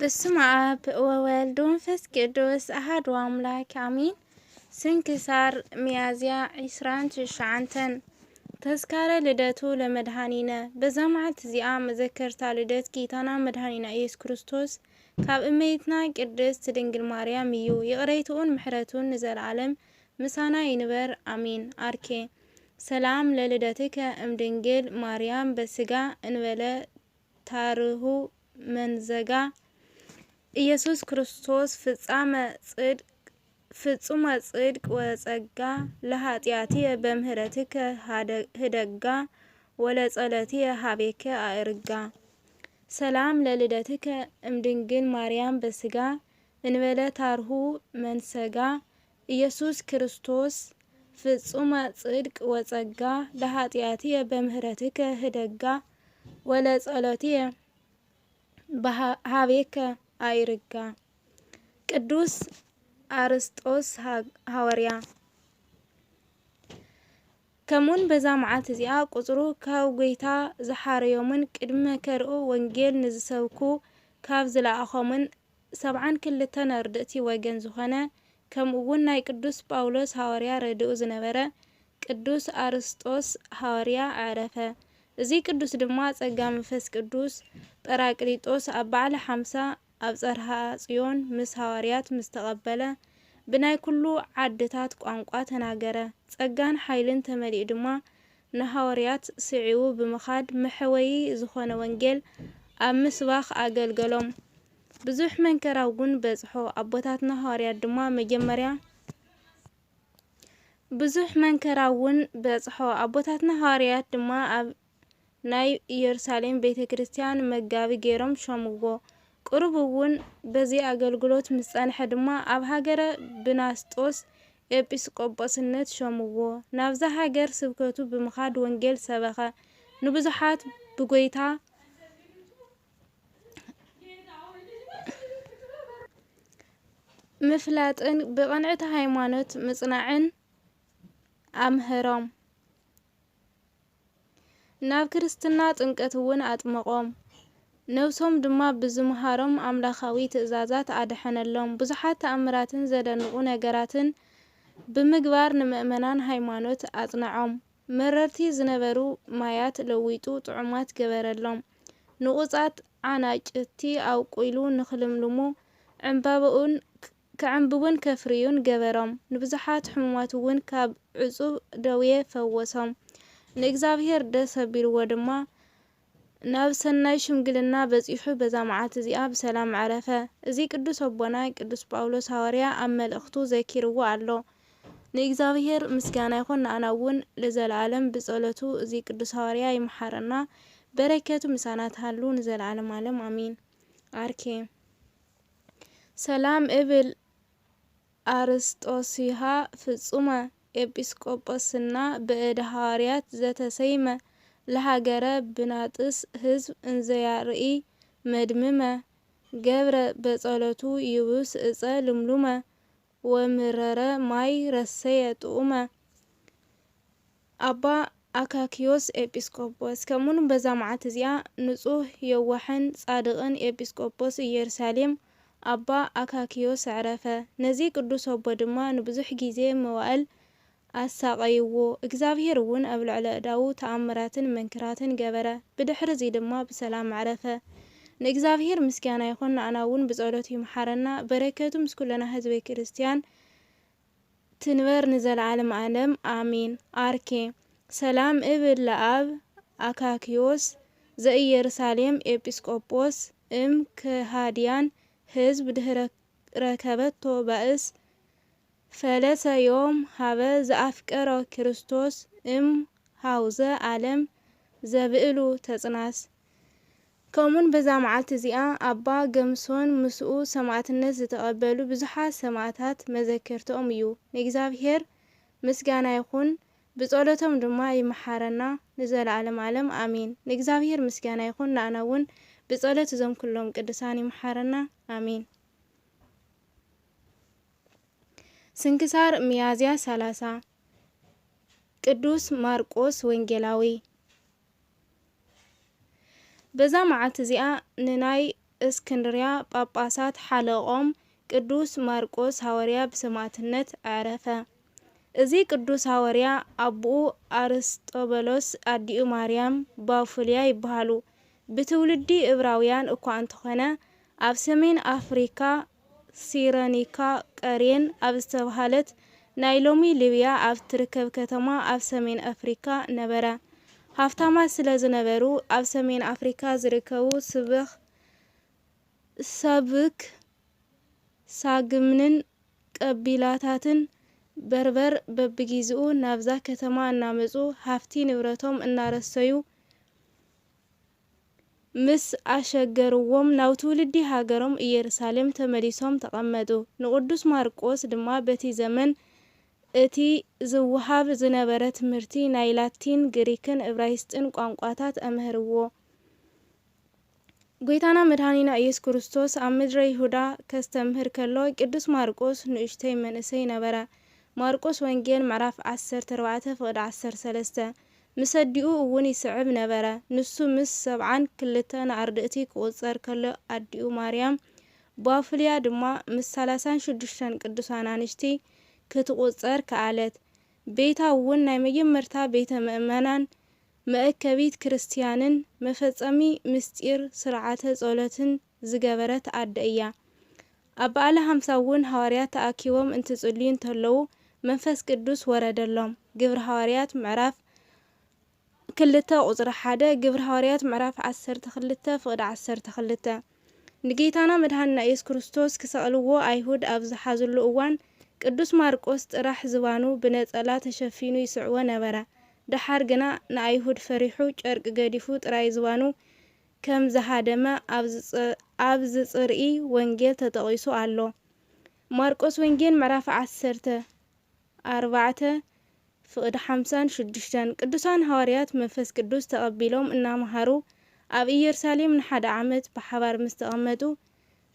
በስመ ኣብ ወወልድ ወመንፈስ ቅዱስ ኣሐዱ ኣምላክ ኣሜን። ስንክሳር ሚያዝያ ዒስራን ትሽዓተን። ተስካረ ልደቱ ለመድኃኒነ። በዛ መዓልቲ እዚኣ መዘከርታ ልደት ጌታና መድኃኒና ኢየሱስ ክርስቶስ ካብ እመቤትና ቅድስት ድንግል ማርያም እዩ። ይቕሬትኡን ምሕረቱን ንዘለዓለም ምሳና ይንበር ኣሜን። ኣርኬ ሰላም ለልደትከ እምድንግል ማርያም በስጋ እንበለ ታርሁ መንዘጋ ኢየሱስ ክርስቶስ ፍጻመ ጽድቅ ፍጹመ ጽድቅ ወጸጋ ለኃጢአትየ በምህረትከ ሃደ- ህደጋ ወለጸሎትየ ሃቤከ ኣእርጋ። ሰላም ለልደትከ እምድንግል ማርያም በስጋ እንበለ ታርሁ መንሰጋ ኢየሱስ ክርስቶስ ፍጹመ ጽድቅ ወጸጋ ለኃጢአትየ በምህረትከ ህደጋ ወለጸሎትየ በሃ- ሃቤከ ኣይርጋ። ቅዱስ ኣርስጦስ ሃ- ሃዋርያ። ከሙን በዛ መዓልቲ እዚኣ ቁጽሩ ካብ ጐይታ ዝሓረዮምን ቅድሚ መከርኡ ወንጌል ንዝሰብኩ ካብ ዝለኣኾምን ሰብዓን ክልተን ኣርድእቲ ወገን ዝኾነ፣ ከምኡ እውን ናይ ቅዱስ ጳውሎስ ሃዋርያ ረድኡ ዝነበረ ቅዱስ ኣርስጦስ ሃዋርያ ኣዕረፈ። እዚ ቅዱስ ድማ ጸጋ መንፈስ ቅዱስ ጳራቅሊጦስ ኣብ በዓለ ሓምሳ ኣብ ጸርሃ ጽዮን ምስ ሃዋርያት ምስ ተቐበለ፣ ብናይ ኩሉ ዓድታት ቋንቋ ተናገረ። ጸጋን ሓይልን ተመሊኡ ድማ ንሃዋርያት ስዒቡ ብምኻድ መሕወዪ ዝኾነ ወንጌል ኣብ ምስባኽ ኣገልገሎም። ብዙሕ መንከራ እውን በጽሖ። ኣቦታትና ሃዋርያት ድማ መጀመርያ ብዙሕ መንከራ እውን በጽሖ። ኣቦታትና ሃዋርያት ድማ ኣብ ናይ ኢየሩሳሌም ቤተ ክርስቲያን መጋቢ ገይሮም ሾምዎ። ቅሩብ እውን በዚ ኣገልግሎት ምስ ጸንሐ ድማ ኣብ ሃገረ ብናስጦስ ኤጲስቆጶስነት ሾምዎ። ናብዛ ሃገር ስብከቱ ብምኻድ ወንጌል ሰበኸ። ንብዙሓት ብጎይታ ምፍላጥን ብቕንዕቲ ሃይማኖት ምጽናዕን ኣምሀሮም። ናብ ክርስትና ጥምቀት እውን ኣጥመቖም። ነብሶም ድማ ብዝምሃሮም ኣምላኻዊ ትእዛዛት ኣድሐነሎም። ብዙሓት ተኣምራትን ዘደንቑ ነገራትን ብምግባር ንምእመናን ሃይማኖት ኣጽንዖም። መረርቲ ዝነበሩ ማያት ለዊጡ ጥዑማት ገበረሎም። ንቑጻት ዓናጭቲ ኣብቁሉ ንኽልምልሙ ዕምባብኡን ከዕምብቡን ከፍርዩን ገበሮም። ንብዙሓት ሕሙማት እውን ካብ ዕጹብ ደዌ ፈወሶም። ንእግዚኣብሔር ደስ ኣቢልዎ ድማ ናብ ሰናይ ሽምግልና በጺሑ በዛ መዓልቲ እዚኣ ብሰላም ዓረፈ። እዚ ቅዱስ ኣቦና ቅዱስ ጳውሎስ ሃዋርያ ኣብ መልእኽቱ ዘኪርዎ ኣሎ። ንእግዚኣብሔር ምስጋና ይኹን፣ ንኣና እውን ለዘለዓለም ብጸሎቱ እዚ ቅዱስ ሃዋርያ ይምሓረና፣ በረከቱ ምሳና ትሃሉ ንዘለዓለም ዓለም ኣሜን። ኣርኬ ሰላም እብል ኣርስጦሲሃ ፍጹመ ኤጲስቆጶስና ብእደ ሃዋርያት ዘተሰይመ ለሃገረ ብናጥስ ህዝብ እንዘያርኢ መድምመ ገብረ በጸሎቱ ይቡስ እጸ ልምሉመ ወምረረ ማይ ረሰየ ጥኡመ። ኣባ ኣካክዮስ ኤጲስቆጶስ። ከምኡውን በዛ መዓልቲ እዚኣ ንጹህ የዋሕን ጻድቕን ኤጲስቆጶስ ኢየሩሳሌም ኣባ ኣካክዮስ ኣዕረፈ። ነዚ ቅዱስ ኣቦ ድማ ንብዙሕ ግዜ መዋእል ኣሳቐይዎ። እግዚኣብሔር እውን ኣብ ልዕሊ ኣእዳዉ ተኣምራትን መንክራትን ገበረ። ብድሕሪ እዚ ድማ ብሰላም ኣዕረፈ። ንእግዚኣብሔር ምስጋና ይኹን፣ ንኣና እውን ብጸሎቱ ይምሓረና። በረከቱ ምስ ኩልና ህዝበ ክርስቲያን ትንበር ንዘለዓለም ዓለም ኣሜን። ኣርኬ ሰላም እብል ለኣብ ኣካክዮስ ዘኢየሩሳሌም ኤጲስቆጶስ እም ከሃድያን ህዝብ ድህረ ረከበቶ ባእስ ፈለሰ ዮም ሃበ ዘኣፍቀሮ ክርስቶስ እም ሃውዘ ዓለም ዘብእሉ ተጽናስ። ከምኡን በዛ መዓልቲ እዚኣ ኣባ ገምሶን ምስኡ ሰማዕትነት ዝተቐበሉ ብዙሓት ሰማዕታት መዘከርትኦም እዩ። ንእግዚኣብሔር ምስጋና ይኹን፣ ብጸሎቶም ድማ ይምሓረና ንዘለዓለም ዓለም ኣሜን። ንእግዚኣብሔር ምስጋና ይኹን፣ ንኣና እውን ብጸሎት እዞም ኩሎም ቅዱሳን ይምሓረና ኣሜን። ስንክሳር ሚያዝያ ሰላሳ። ቅዱስ ማርቆስ ወንጌላዊ። በዛ መዓልቲ እዚኣ ንናይ እስክንድርያ ጳጳሳት ሓለቖም ቅዱስ ማርቆስ ሃዋርያ ብሰማዕትነት ኣዕረፈ። እዚ ቅዱስ ሃዋርያ ኣቦኡ ኣርስጦበሎስ ኣዲኡ ማርያም ባፉልያ ይበሃሉ። ብትውልዲ እብራውያን እኳ እንተኾነ፣ ኣብ ሰሜን ኣፍሪካ ሲረኒካ ቀሬን ኣብ ዝተብሃለት ናይ ሎሚ ሊብያ ኣብ ትርከብ ከተማ ኣብ ሰሜን ኣፍሪካ ነበረ። ሃፍታማት ስለ ዝነበሩ ኣብ ሰሜን ኣፍሪካ ዝርከቡ ስብኽ ሳብክ ሳግምንን ቀቢላታትን በርበር በብጊዜኡ ናብዛ ከተማ እናመጹ ሃፍቲ ንብረቶም እናረሰዩ ምስ ኣሸገርዎም ናብ ትውልዲ ሃገሮም ኢየሩሳሌም ተመሊሶም ተቐመጡ። ንቅዱስ ማርቆስ ድማ በቲ ዘመን እቲ ዝወሃብ ዝነበረ ትምህርቲ ናይ ላቲን፣ ግሪክን እብራይስጥን ቋንቋታት ኣምሀርዎ። ጎይታና መድኃኒና ኢየሱስ ክርስቶስ ኣብ ምድረ ይሁዳ ከስተምህር ከሎ ቅዱስ ማርቆስ ንእሽተይ መንእሰይ ነበረ። ማርቆስ ወንጌል ምዕራፍ ዓሰርተ ኣርባዕተ ፍቕዲ ዓሰርተ ሰለስተ። ምስ ኣዲኡ እውን ይስዕብ ነበረ። ንሱ ምስ ሰብዓን ክልተን ኣርድእቲ ክቑጸር ከሎ ኣዲኡ ማርያም ባፉልያ ድማ ምስ ሰላሳን ሽዱሽተን ቅዱሳን ኣንሽቲ ክትቑጸር ከኣለት። ቤታ እውን ናይ መጀመርታ ቤተ ምእመናን መእከቢት ክርስትያንን መፈጸሚ ምስጢር ስርዓተ ጸሎትን ዝገበረት ኣደ እያ። ኣብ በዓለ ሃምሳ እውን ሃዋርያት ተኣኪቦም እንትጽልዩ እንተለዉ መንፈስ ቅዱስ ወረደሎም። ግብሪ ሃዋርያት ምዕራፍ ክልተ ቁጽሪ ሓደ፣ ግብሪ ሃዋርያት ምዕራፍ ዓሰርተ ክልተ ፍቕዲ ዓሰርተ ክልተ። ንጌታና መድኃኒና ኢየሱስ ክርስቶስ ክሰቕልዎ ኣይሁድ ኣብ ዝሓዝሉ እዋን ቅዱስ ማርቆስ ጥራሕ ዝባኑ ብነጸላ ተሸፊኑ ይስዕዎ ነበረ። ደሓር ግና ንኣይሁድ ፈሪሑ ጨርቂ ገዲፉ ጥራይ ዝባኑ ከም ዝሃደመ ኣብ ዝጽ-፣ ኣብ ዝጽርኢ ወንጌል ተጠቒሱ ኣሎ። ማርቆስ ወንጌል ምዕራፍ ዓሰርተ ኣርባዕተ ፍቕዲ ሓምሳን ሽዱሽተን። ቅዱሳን ሃዋርያት መንፈስ ቅዱስ ተቐቢሎም እናመሃሩ ኣብ ኢየሩሳሌም ንሓደ ዓመት ብሓባር ምስ ተቐመጡ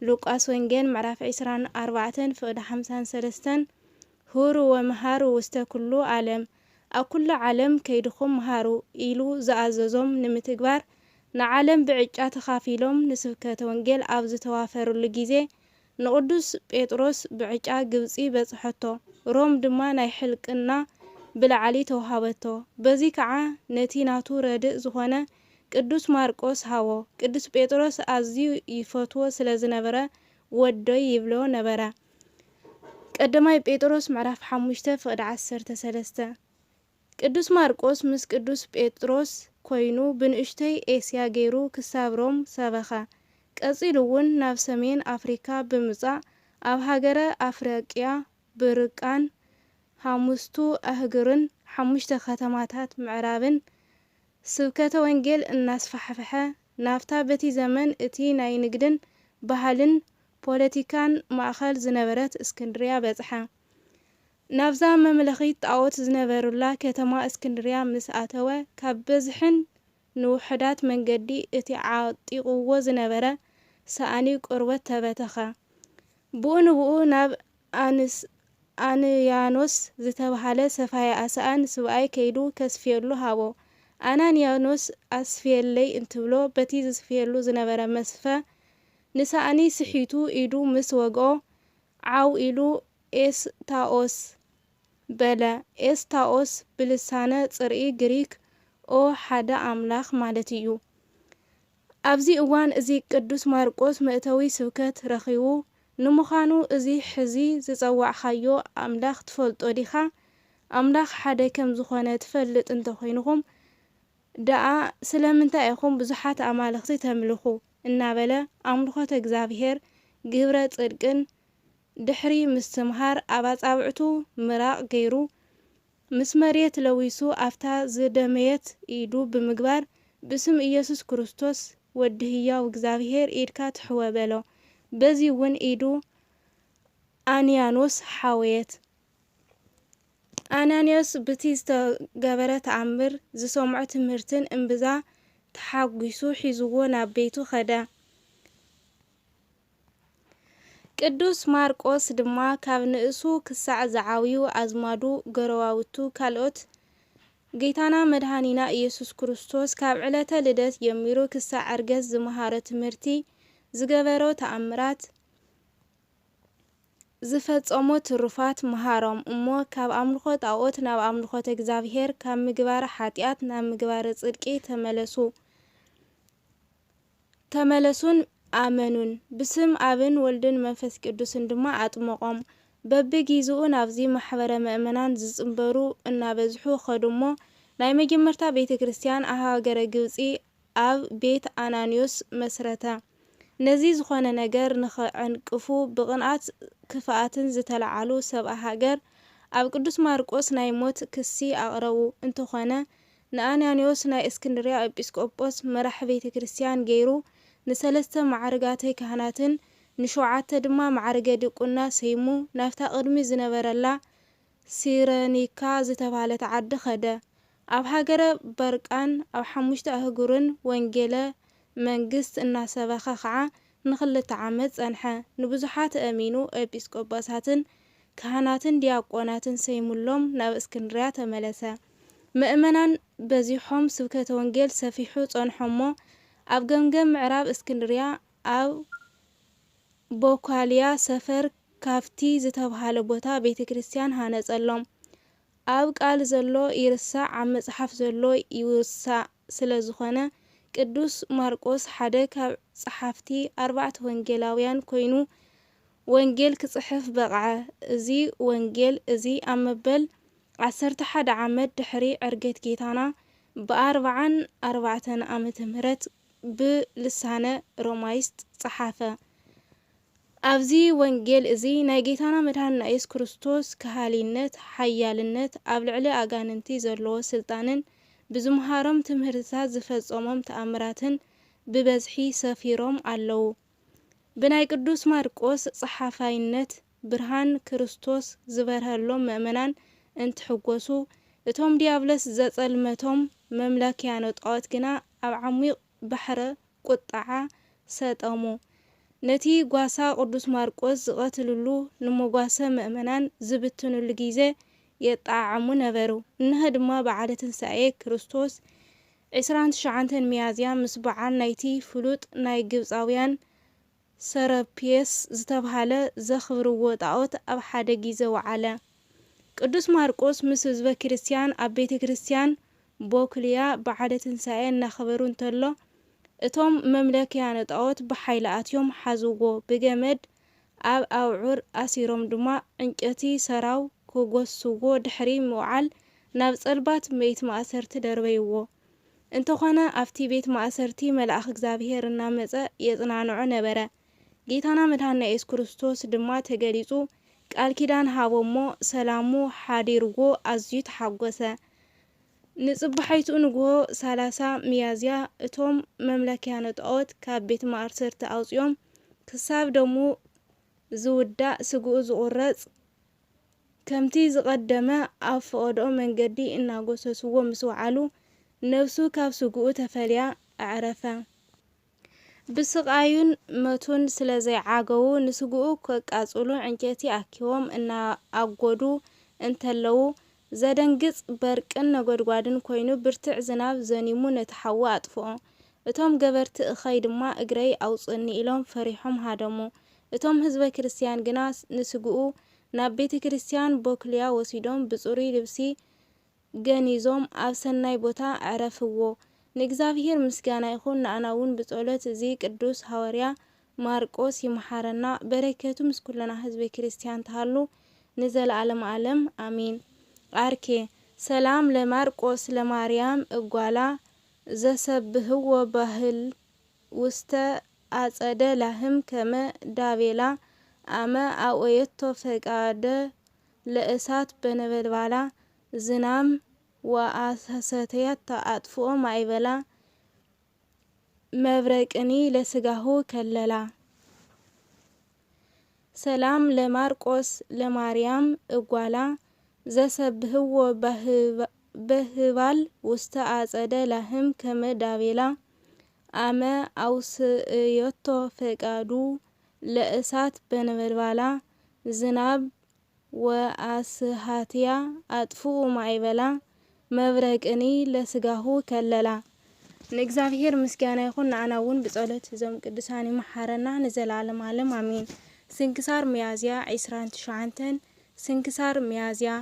ሉቃስ ወንጌል ምዕራፍ ዕስራን ኣርባዕተን ፍቕዲ ሓምሳን ሰለስተን፣ ሁሩ ወመሃሩ ውስተ ኩሉ ዓለም፣ ኣብ ኩሉ ዓለም ከይድኹም መሃሩ ኢሉ ዝኣዘዞም ንምትግባር ንዓለም ብዕጫ ተኻፊሎም ንስብከተ ወንጌል ኣብ ዝተዋፈሩሉ ግዜ ንቅዱስ ጴጥሮስ ብዕጫ ግብጺ በጽሐቶ፣ ሮም ድማ ናይ ሕልቅና ብላዕሊ ተውሃበቶ። በዚ ከዓ ነቲ ናቱ ረድእ ዝኾነ ቅዱስ ማርቆስ ሃቦ። ቅዱስ ጴጥሮስ ኣዝዩ ይፈትዎ ስለ ዝነበረ ወደይ ይብሎ ነበረ። ቀዳማይ ጴጥሮስ ምዕራፍ ሓሙሽተ ፍቕዲ ዓሰርተ ሰለስተ። ቅዱስ ማርቆስ ምስ ቅዱስ ጴጥሮስ ኮይኑ ብንእሽተይ ኤስያ ገይሩ ክሳብ ሮም ሰበኸ። ቀጺሉ እውን ናብ ሰሜን ኣፍሪካ ብምጻእ ኣብ ሃገረ ኣፍረቅያ ብርቃን ሓሙስቱ ኣህጉርን ሓሙሽተ ከተማታት ምዕራብን ስብከተ ወንጌል እናስፋሕፍሐ ናብታ በቲ ዘመን እቲ ናይ ንግድን ባህልን ፖለቲካን ማእኸል ዝነበረት እስክንድርያ በጽሐ። ናብዛ መምለኺት ጣኦት ዝነበሩላ ከተማ እስክንድርያ ምስ ኣተወ ካብ በዝሕን ንውሑዳት መንገዲ እቲ ዓጢቕዎ ዝነበረ ሰኣኒ ቆርበት ተበተኸ። ብኡ ንብኡ ናብ ኣንስ-፣ ኣንያኖስ ዝተብሃለ ሰፋያ ሰኣን ስብኣይ ከይዱ ከስፍየሉ ሃቦ። ኣናንያኖስ ኣስፍየለይ እንትብሎ በቲ ዝስፍየሉ ዝነበረ መስፈ ንሰኣኒ ስሒቱ ኢዱ ምስ ወግኦ ዓው ኢሉ ኤስታኦስ በለ። ኤስታኦስ ብልሳነ ጽርኢ ግሪክ ኦ ሓደ ኣምላኽ ማለት እዩ። ኣብዚ እዋን እዚ ቅዱስ ማርቆስ መእተዊ ስብከት ረኺቡ፣ ንምዃኑ እዚ ሕዚ ዝጸዋዕኻዮ ኣምላኽ ትፈልጦ ዲኻ? ኣምላኽ ሓደ ከም ዝኾነ ትፈልጥ እንተኾይንኹም ደኣ ስለምንታይ ኢኹም ብዙሓት ኣማልኽቲ ተምልኹ? እናበለ ኣምልኾተ እግዚኣብሔር ግብረ ጽድቅን ድሕሪ ምስትምሃር ኣብ ኣጻብዕቱ ምራቕ ገይሩ ምስ መሬት ለዊሱ ኣብታ ዝደመየት ኢዱ ብምግባር ብስም ኢየሱስ ክርስቶስ ወዲ ህያው እግዚኣብሔር ኢድካ ትሕወ በሎ። በዚ እውን ኢዱ ኣንያኖስ ሓወየት። ኣናንዮስ ብቲ ዝተገበረ ተኣምር ዝሰምዖ ትምህርትን እምብዛ ተሓጒሱ ሒዝዎ ናብ ቤቱ ኸደ። ቅዱስ ማርቆስ ድማ ካብ ንእሱ ክሳዕ ዝዓብዩ ኣዝማዱ፣ ጎረባብቱ፣ ካልኦት ጌታና መድኃኒና ኢየሱስ ክርስቶስ ካብ ዕለተ ልደት ጀሚሩ ክሳዕ ዕርገት ዝመሃሮ ትምህርቲ ዝገበሮ ተኣምራት፣ ዝፈጸሞ ትሩፋት ምሃሮም እሞ፣ ካብ ኣምልኾ ጣኦት ናብ ኣምልኾተ እግዚኣብሔር፣ ካብ ምግባረ ሓጢኣት ናብ ምግባረ ጽድቂ ተመለሱ። ተመለሱን ኣመኑን። ብስም ኣብን ወልድን መንፈስ ቅዱስን ድማ ኣጥመቖም። በብጊዝኡ ናብዚ ማሕበረ ምእመናን ዝጽንበሩ እናበዝሑ ኸዱ እሞ፣ ናይ መጀመርታ ቤተ ክርስቲያን ኣብ ሃገረ ግብጺ ኣብ ቤት ኣናንዮስ መስረተ። ነዚ ዝኾነ ነገር ንኸዕንቅፉ ብቕንኣት ክፍኣትን ዝተለዓሉ ሰብኣ ሃገር ኣብ ቅዱስ ማርቆስ ናይ ሞት ክሲ ኣቕረቡ። እንተኾነ ንኣናንዮስ ናይ እስክንድርያ ኤጲስቆጶስ መራሕ ቤተ ክርስቲያን ገይሩ ንሰለስተ ማዕርጋተ ካህናትን ንሸውዓተ ድማ ማዕርገ ዲቁና ሰይሙ ናብታ ቅድሚ ዝነበረላ ሲረኒካ ዝተባህለት ዓዲ ኸደ። ኣብ ሃገረ በርቃን ኣብ ሓሙሽተ ኣህጉርን ወንጌለ መንግስት እናሰበኸ ኸዓ ንኽልተ ዓመት ጸንሐ። ንብዙሓት ኣእሚኑ ኤጲስቆጶሳትን ካህናትን ዲያቆናትን ሰይሙሎም ናብ እስክንድርያ ተመለሰ። ምእመናን በዚሖም ስብከተ ወንጌል ሰፊሑ ጸንሖ እሞ ኣብ ገምገም ምዕራብ እስክንድርያ ኣብ ቦኳልያ ሰፈር ካፍቲ ዝተብሃለ ቦታ ቤተ ክርስቲያን ሃነጸሎም። ኣብ ቃል ዘሎ ይርሳዕ፣ ኣብ መጽሓፍ ዘሎ ይውሳእ ስለ ዝኾነ፣ ቅዱስ ማርቆስ ሓደ ካብ ጸሓፍቲ ኣርባዕተ ወንጌላውያን ኮይኑ ወንጌል ክጽሕፍ በቕዐ። እዚ ወንጌል እዚ ኣብ መበል ዓሰርተ ሓደ ዓመት ድሕሪ ዕርገት ጌታና ብኣርብዓን ኣርባዕተን ዓመተ ምህረት ብልሳነ ሮማይስጥ ጸሓፈ። ኣብዚ ወንጌል እዚ ናይ ጌታና መድሓንና ኢየሱስ ክርስቶስ ከሃሊነት፣ ሓያልነት፣ ኣብ ልዕሊ ኣጋንንቲ ዘለዎ ስልጣንን ብዝምሃሮም ትምህርትታት ዝፈጸሞም ተኣምራትን ብበዝሒ ሰፊሮም ኣለዉ። ብናይ ቅዱስ ማርቆስ ጸሓፋይነት ብርሃን ክርስቶስ ዝበርሀሎም ምእመናን እንትሕጎሱ፣ እቶም ዲያብሎስ ዘጸልመቶም መምላክያነ ጣዖት ግና ኣብ ዓሚቕ ባሕረ ቁጥዓ ሰጠሙ። ነቲ ጓሳ ቅዱስ ማርቆስ ዝቐትልሉ ንመጓሰ ምእመናን ዝብትንሉ ግዜ የጠዓዕሙ ነበሩ። እንሀ ድማ በዓለ ትንሳኤ ክርስቶስ ዕስራን ትሽዓተን ሚያዝያ ምስ በዓል ናይቲ ፍሉጥ ናይ ግብጻውያን ሰረፒየስ ዝተብሃለ ዘኽብርዎ ጣኦት ኣብ ሓደ ግዜ ወዓለ። ቅዱስ ማርቆስ ምስ ህዝበ ክርስቲያን ኣብ ቤተ ክርስቲያን ቦክልያ በዓለ ትንሳኤ እናኸበሩ እንተሎ፣ እቶም መምለክያነ ጣኦት ብሓይሊ ኣትዮም ሓዝዎ፣ ብገመድ ኣብ ኣውዑር ኣሲሮም ድማ ዕንጨቲ ሰራው ክጎስዎ ድሕሪ ምውዓል ናብ ጸልማት ቤት ማእሰርቲ ደርበይዎ። እንተኾነ ኣብቲ ቤት ማእሰርቲ መልኣኽ እግዚኣብሔር እናመጸ የጽናንዖ ነበረ። ጌታና መድሓንና የሱስ ክርስቶስ ድማ ተገሊጹ ቃል ኪዳን ሃቦ እሞ ሰላሙ ሓዲርዎ ኣዝዩ ተሓጎሰ። ንጽባሒቱ ንግሆ ሰላሳ ሚያዝያ እቶም መምለክያነ ጣኦት ካብ ቤት ማእሰርቲ ኣውጺኦም ክሳብ ደሙ ዝውዳእ ስግኡ ዝቑረጽ ከምቲ ዝቐደመ ኣብ ፈቐድኦ መንገዲ እናጎሰስዎ ምስ ወዓሉ፣ ነብሱ ካብ ስግኡ ተፈልያ ኣዕረፈ። ብስቓዩን መቱን ስለ ዘይዓገዉ፣ ንስግኡ ከቃጽሉ ዕንጨይቲ ኣኪቦም እናኣጎዱ እንተለዉ፣ ዘደንግጽ በርቅን ነጎድጓድን ኮይኑ፣ ብርትዕ ዝናብ ዘኒሙ ነቲ ሓዊ ኣጥፍኦ። እቶም ገበርቲ እኸይ ድማ እግረይ ኣውጽእኒ ኢሎም ፈሪሖም ሃደሙ። እቶም ህዝበ ክርስትያን ግና ንስግኡ ናብ ቤተ ክርስትያን ቦክልያ ወሲዶም ብጽሩይ ልብሲ ገኒዞም ኣብ ሰናይ ቦታ ኣዕረፍዎ። ንእግዚኣብሔር ምስጋና ይኹን፣ ንኣና እውን ብጸሎት እዚ ቅዱስ ሃዋርያ ማርቆስ ይምሓረና። በረከቱ ምስ ኩልና ህዝበ ክርስትያን ትሃሉ ንዘለዓለም ዓለም ኣሜን። ኣርኬ ሰላም ለማርቆስ ለማርያም እጓላ ዘሰብህዎ ባህል ውስተ ኣጸደ ላህም ከመ ዳቤላ ኣመ ኣውኤቶ ፈቃደ ለእሳት በነበልባላ ዝናም ወኣሰተያት ኣጥፍኦ ማይበላ መብረቅኒ ለስጋሁ ከለላ። ሰላም ለማርቆስ ለማርያም እጓላ ዘሰብህዎ በህባል ውስተ ኣጸደ ላህም ከመ ዳቤላ ኣመ ኣውስእዮቶ ፈቃዱ ለእሳት በነበልባላ ዝናብ ወኣስሃትያ ኣጥፍኡ ማይበላ መብረቅኒ ለስጋሁ ከለላ። ንእግዚኣብሔር ምስጋና ይኹን፣ ንኣና እውን ብጸሎት እዞም ቅዱሳን ይመሓረና ንዘለዓለም ዓለም ኣሜን። ስንክሳር ሚያዝያ ዕስራን ትሽዓተን። ስንክሳር ሚያዝያ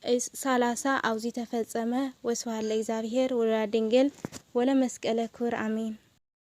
ዕስ-፣ ሰላሳ ኣብዚ ተፈጸመ። ወስብሐት ለእግዚኣብሔር ወለወላዲቱ ድንግል ወለመስቀለ ክቡር ኣሜን።